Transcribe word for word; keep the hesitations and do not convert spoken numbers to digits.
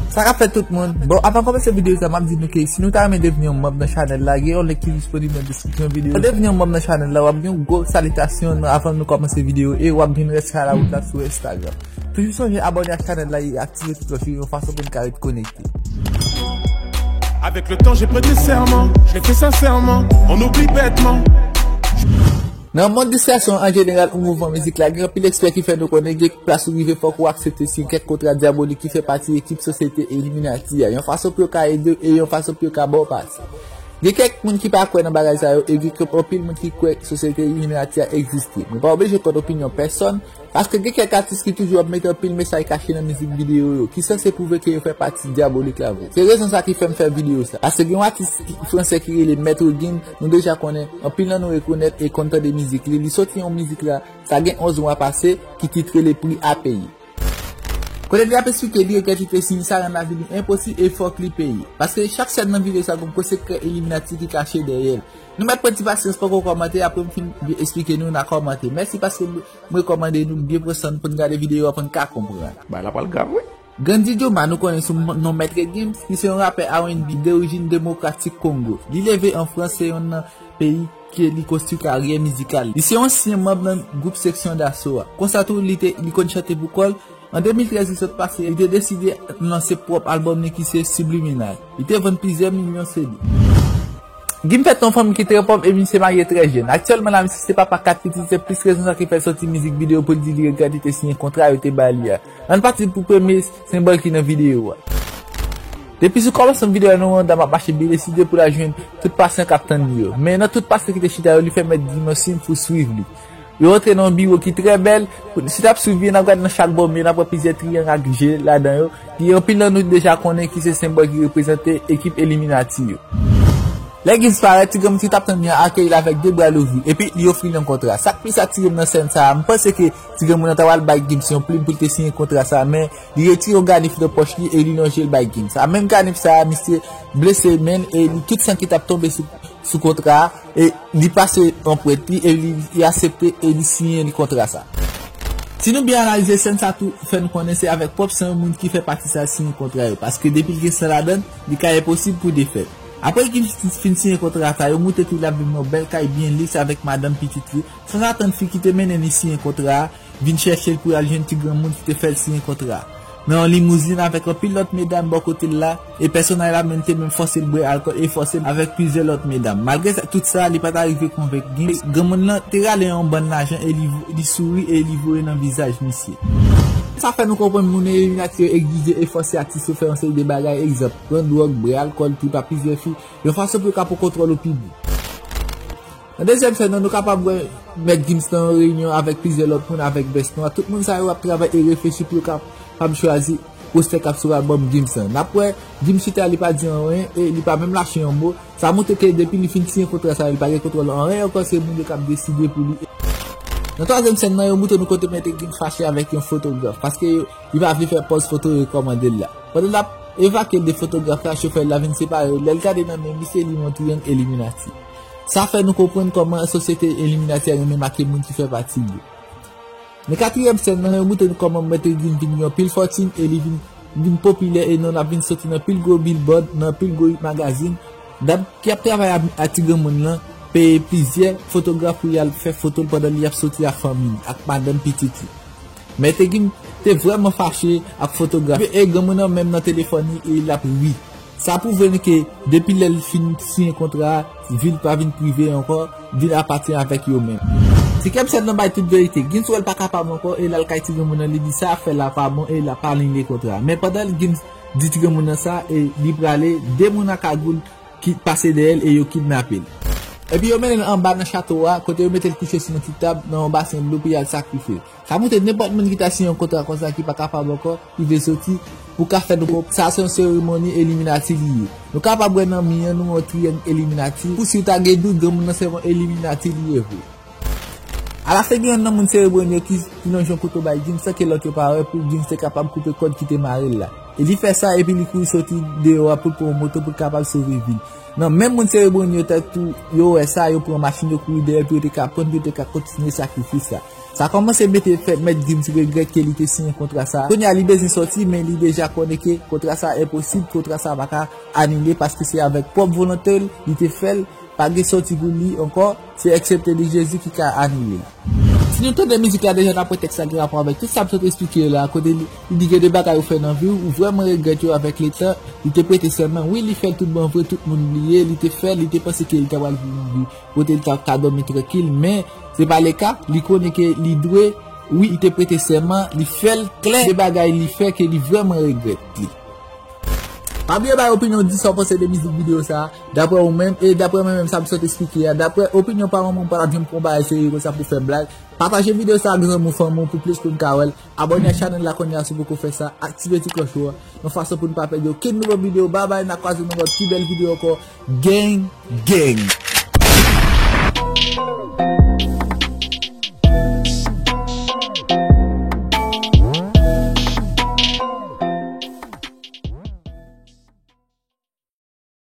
Sa k ap fèt tout moun? Bon, avan kòmanse videyo sa, m ap di nou ke si nou ta renmen devni yon manm nan chanèl la, gen yon link ki disponib nan deskripsyon videyo. Pou devni yon manm nan chanèl la, w ap gen yon gwo salitasyon nan avan nou kòmanse videyo e w ap jwenn rès sa la wout la sou Instagram. Toujou sonje abòne ak chanèl la e aktive ti klòch yo yon fason pou n ka ret konekte. Avec le temps, j'ai prêté serment. Je l'ai fait sincèrement. On oublie bêtement. Nan mond distraksyon an jeneral ou mouvman mizik la, gen anpil ekspè ki fè nou konnen gen plas ou rive fòk ou aksepte siyen kèk kontra dyabolik ki fè pati ekip sosyete Illuminati a, yon fason pou yo ka ede w e yon fason pou yo ka ba w pase. Gen kèk moun ki pa kwè nan bagay sa yo e gen kèk anpil moun ki kwè sosyete Illuminati a egziste. Nou pa oblije konn opinyon pèsòn, paske gen kèk atis ki toujou ap mete anpil mesaj kache nan mizik videyo yo, ki sanse pwouve ke yo fè pati dyabolik la vre. Se rezon sa ki fè m fè videyo sa. Paske gen yon atis franse ki rele Maître Gims, nou deja konnen, anpil nan nou rekonèt e konn tande mizik li. Li soti yon mizik la, sa gen onz mwa pase, ki titre Le Prix à Payer. Kote li ap esplike li regrèt li te siyen sa rann lavi li enposib e fòk li peye. Paske chak sèn nan videyo sa gon gwo sekrè Illuminati ki kache dèyè l. Nou mèt pran ti pasyans, poko kòmante, apre m fin byen esplike nou, n a kòmante. Mèsi paske m rekòmande nou byen pran san n pou n gade videyo a pou n ka konprann. Bagay la pral grav wi. Gandhi Joma, nou konnen sou non Maître Gims, ki se yon rapè R and B de orijin Demokratik Kongo. Li leve an Frans, se yonn nan peyi ke li konstwi karyè mizikal. Li se yon ansyen manm nan gwoup Section d'Assaut a. Konsa tou, li te li konn chante pou kò l. An de mil trèz ki sot pase, li te deside lanse pwòp albòm li ki se Subliminal. Li te vann plizyè milyon C D. Gims fèt nan yon fanmi ki trè pòv e misye marye trè jèn. Aktyèlman la, misye se papa kat pitit, se plis rezon sa ki fè l soti mizik videyo pou l di li regrèt li te siyen kontra yo te ba li a. Ann pati pou premye senbòl ki nan videyo a. Depi sou kòmansman videyo a, nou wè yon dam ap mache byen deside pou l al jwenn tout pasyan k ap tann li yo. Men nan tout pasyan ki te chita yo, li fè Maître Gims yon siy pou swiv li. Yo rantre nan yon biwo ki trè bèl. Si n ap swiv li, n ap gade nan chak bò mi yo, n ap wè plizyè triyang ak je ladan yo. Ki anpil nan nou deja konnen ki se senbòl ki reprezante ekip Illuminati yo. Lè Gims parèt, ti granmoun ki t ap tann li an akeyi l avèk de bra louvri, epi li ofri l yon kontra. Sa k plis atire m nan sèn sa a, m panse ke ti granmoun nan ta pral bay Gims yon plim pou l te siyen kontra sa a, men li retire yon ganif nan pòch li e li lonje l bay Gims. A menm ganif sa a, misye blese men l e li tout san ki t ap tonbe sou, sou kontra a, e li pase anprent li e li, li aksepte e li siyen li kontra sa. Si nou byen analize, sèn sa tou fè nou konnen se avèk pwòp san yon moun ki fè pati sa siyen kontra yo, paske depi l gen san ladan l, li ka enposib pou defèt. Apre Gims fin siyen kontra sa, yo moute tou l ap viv nan yon bèl kay byen liks avèk madanm pitit li, san atann fi ki te mennen li siyen kontra a vin chèche l pou y al jwenn ti granmoun ki te fè l siyen kontra a nan yon limouzin avèk anpil lòt medam bò kote l la, e pèsonaj la menm te menm fòse l bwè alkòl e fòse l avèk plizyè lòt medam. Malgre sa, tout sa, li pa t arive konvenk Gims. Granmoun nan te rale yon bann lajan e li, li souri e li voye nan vizaj misye. Sa fè nou konprann moun Illuminati yo egzije e fòse atis yo fè yon seri de bagay, egzanp, pran dwòg, bwè alkòl, trip ak plizyè fi, yon fason pou yo ka pran kontwòl ou pi byen. Nan dezyèm sèn nan, nou kapab wè Mèt Gims nan yon reyinyon avèk plizyè lòt moun avèk vès nwa. Tout moun sa yo ap travay e reflechi pou yo kapab chwazi postè k ap sou albòm Gims lan. N ap wè Gims chita, li pa di anyen e li pa menm lache yon mo. Sa montre ke depi li fin siyen kontra sa, li pa gen kontwòl anyen ankò, se moun yo k ap deside pou li. Nan twazyèm sèn nan, yo montre nou kote Mèt Gims fache avèk yon fotograf, paske yo, li pa vle fè pòz foto yo rekòmande l la. Pandan l ap evakye l de fotograf la, chofè l la vin separe yo. Lè l gade nan men misye, li wè yon triyang Illuminati. Sa fè nou konprann kòman sosyete Illuminati a renmen make moun ki fè pati l yo. Nan katriyèm sèn nan, yo montre nou kòman Mèt Gims vin gen yon pil fòtin e li vin, vin popilè e non l ap vin soti nan pil gwo billboard, nan pil gwo magazin. Dam ki ap travay a, a ti granmoun lan peye plizyè fotograf pou y al fè foto l pandan li ap soti ak fanmi l, ak madanm pitit li. Mèt Gims te vrèman fache ak fotograf yo e granmoun nan menm nan telefòn li e l ap ri. Sa pwouve n ke depi lè l fin siyen kontra a, vi l pa vin prive ankò, vi l apatyen avèk yo menm. Senkyèm sèn nan bay tout verite. Gims wè l pa kapab ankò e l al kay ti granmoun nan, li di sa ap fè la pa bon e l ap anile kontra a. Men pandan Gims di ti granmoun nan sa e li prale, de moun an kagoul ki pase dèyè l e yo kidnape l. Epi yo mennen l anba nan chato a, kote yo mete l kouche sou yon ti tab nan yon basen dlo pou y al sakrifye l. Sa montre nenpòt moun ki ta siyen yon kontra konsa ki pa kapab ankò, ki vle soti, pou ka fè nou konprann sa se yon seremoni Illuminati li ye. Nou kapab wè nan mi an nou yon triyang Illuminati. Pou si w ta gen dout, granmoun nan se yon Illuminati li ye vre. Alafen gen yonn nan moun serebwonn yo ki, ki lonje yon kouto bay Gims san ke lòt yo pa wè pou Gims te kapab koupe kòd ki te mare l la. E li fè sa epi li kouri soti deyò a pou l pran yon moto pou l kapab sove vi l. Nan menm moun serebwonn yo tèt tou, yo wè sa, yo pran machin yo kouri dèyè l pou yo te ka pran l pou yo te ka kontinye sakrifis la. Sa kòmanse mete fè Mèt Gims regrèt ke li te siyen kontra sa. Kounye a li bezwen sòti, men li deja konnen ke kontra sa enposib, kontra sa pa ka anile paske se avèk pwòp volonte l li te fè l, pa gen sòti pou li ankò, se eksepte li Jezi ki ka anile l. Si nou tande mizik la deja, n ap wè tèks la gen rapò avèk tout sa m sot esplike yo la, kote li, li di gen de bagay ou fè nan vi w, ou vrèman regrèt yo avèk letan, li te prete sèman. Wi, li fè l tout bon vre, tout moun bliye, li te fè l, li te panse ke li ta pral viv yon vi kote li ta ka dòmi trankil, men se pa le ka, li konnen ke li dwe, wi, li te prete sèman, li fè l klè de bagay li fè ke li vrèman regrèt li. Pa bliye bay opinyon w, di sa w panse de mizik videyo sa, daprè ou menm, e daprè mwen menm sa m sot esplike a, daprè opinyon pa w, mwen pa t ap janm pran bagay serye konsa pou fè blag. Pataje videyo sa ak zanmi w, fanmi w pou plis moun ka wè l. Abòne ak chanèl la kounye a si w poko fè sa, aktive ti klòch ou an, yon fason pou n pa pèdi okenn nouvo videyo. Babay, n a kwaze nan yon lòt pi bèl videyo ankò. Gang, gang.